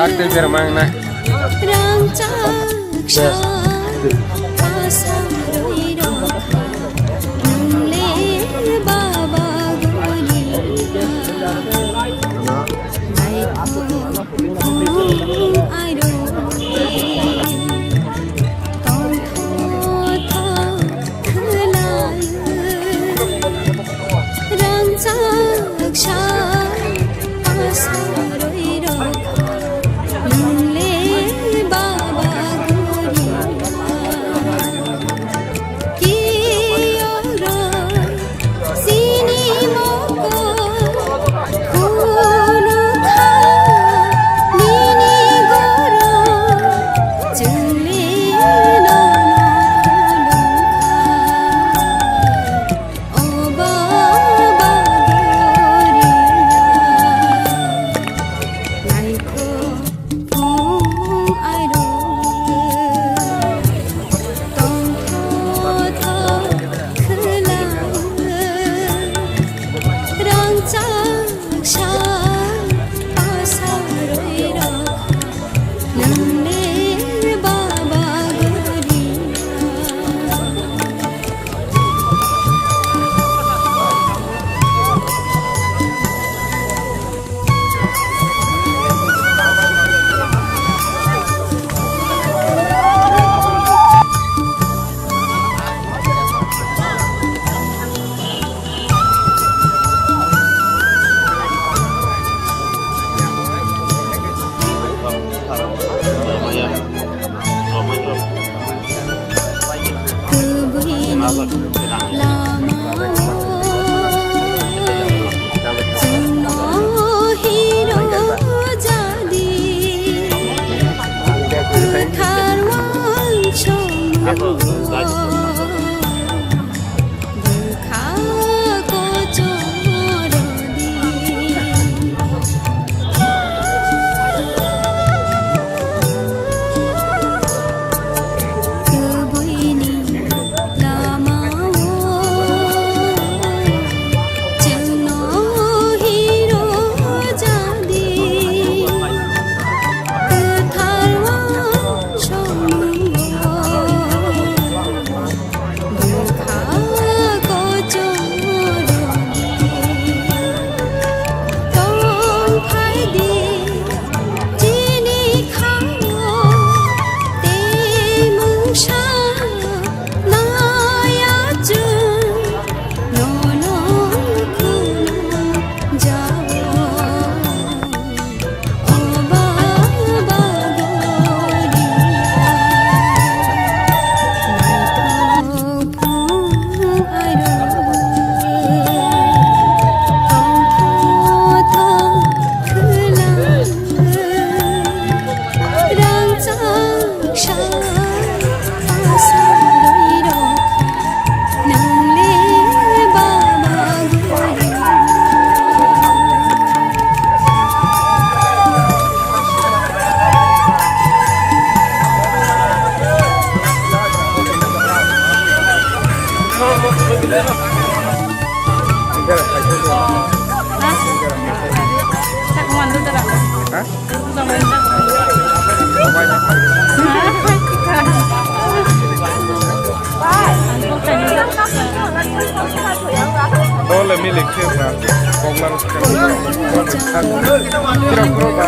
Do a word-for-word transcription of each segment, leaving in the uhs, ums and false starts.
Tei berma wngnai. Rangchak sa pasarwi rokha, nwng le baba goriba. Naithok khum airo tongtho tho khwlai. Rangchak sa pasarwi rokha, nwng le baba goriba. Kiyoroi chini mokol phunukha nini goron, chwng le nono khulumkha. O baba goriya, naithok khum airo tongtho tho khwlai. Rangchak sa pasarwi rokha, nwng le baba goriya. Kwbwini lama o chwngno hiro jadi kwthar uansukmung o. Bwkha kochoro di. Kwbwini lama o chwngno hiro jadi kwthar uansukmung o. Bwkha kochoro tong phai di chini khao, tei mungsa naya chwng nono khulum jao. Dole milik khe na koklang khe. Kira kro ba.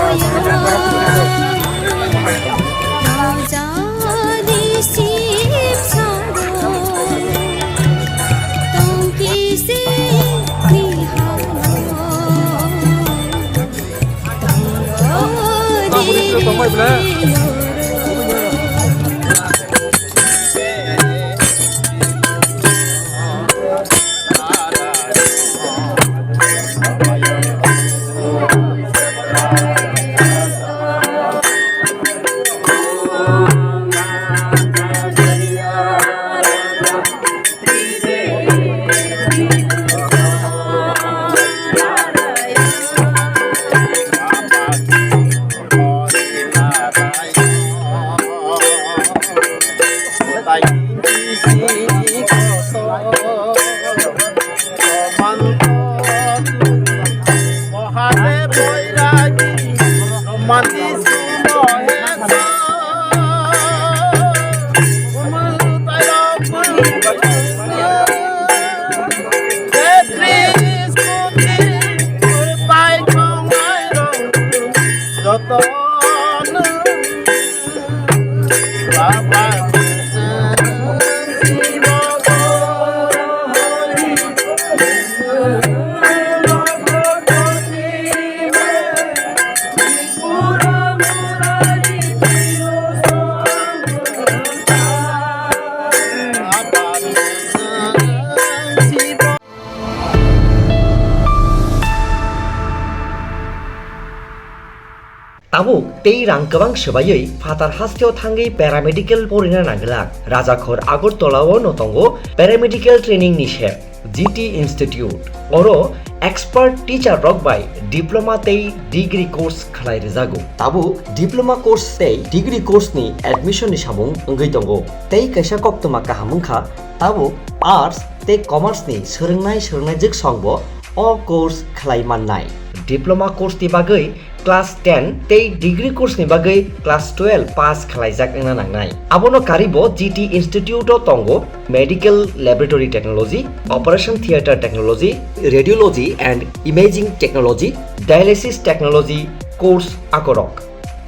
Tabuk tei rang kwbang swbaiwi phatar hasteo thangwi paramedical porina nanglak. Rajakhor Agartala-o no tongo paramedical training ni sep, G T Institute. Oro expert teacher rok bai diploma tei degree course khlai rwjago. Tabuk diploma course tei degree course ni admission ni samung wngwi tongo. Tei kaisa koktwma kaham wngkha, tabuk arts tei commerce ni swrwngnai swrwngnaijwk songbo o course khlai mannai. Diploma course ni bagwi class ten tei degree course ni bagwi class twelve pass khlaijak wngna nangnai. Abono karibo G T Institute o tongo Medical Laboratory Technology, Operation Theatre Technology, Radiology and Imaging Technology, Dialysis Technology course akorok.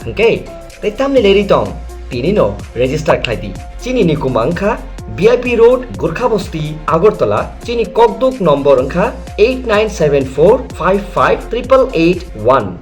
Hwnkhe tei tamni leri tong, tini no register khlai di. Chini ni kuma wngkha B I P Road, Gurkha Bosti, Agartala. Chini kokduk nombor wngkha eight nine seven four five five triple eight one.